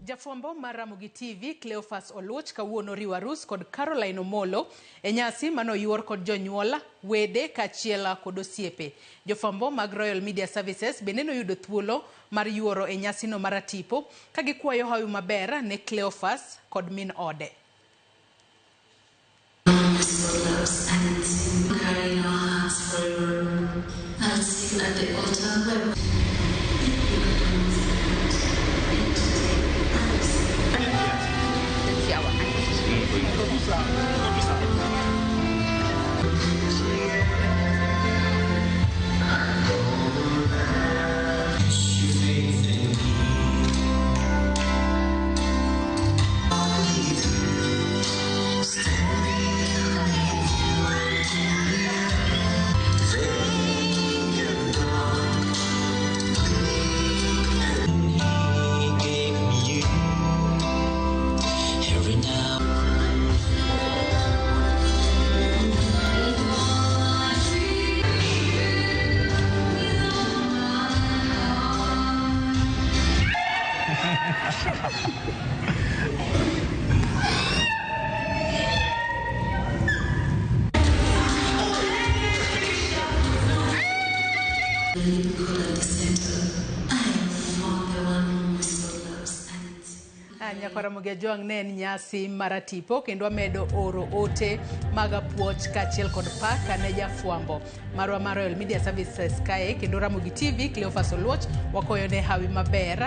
Jafwambo mar Ramogi TV Cleophas Oluoch kawuono oriwo arus kod Caroline Omolo e nyasi mane oyuor kod jonyuol, wede kaachiel kod osiepe. Jofwambo mag Royal Media Services bende noyudo thuolo mar yuoro e nyasino maratipo ka gikwayo hawi maber ne Cleophas kod min ode. Nyakwara Ramogi Ajwang' ne en nyasi maratipo kendo amedo oro ote mag apuoch kaachiel kod pak ne jafwambo marwa mar Royal Media Services kae kendo Ramogi TV Cleophas Oluoch wakoyo ne hawi maber.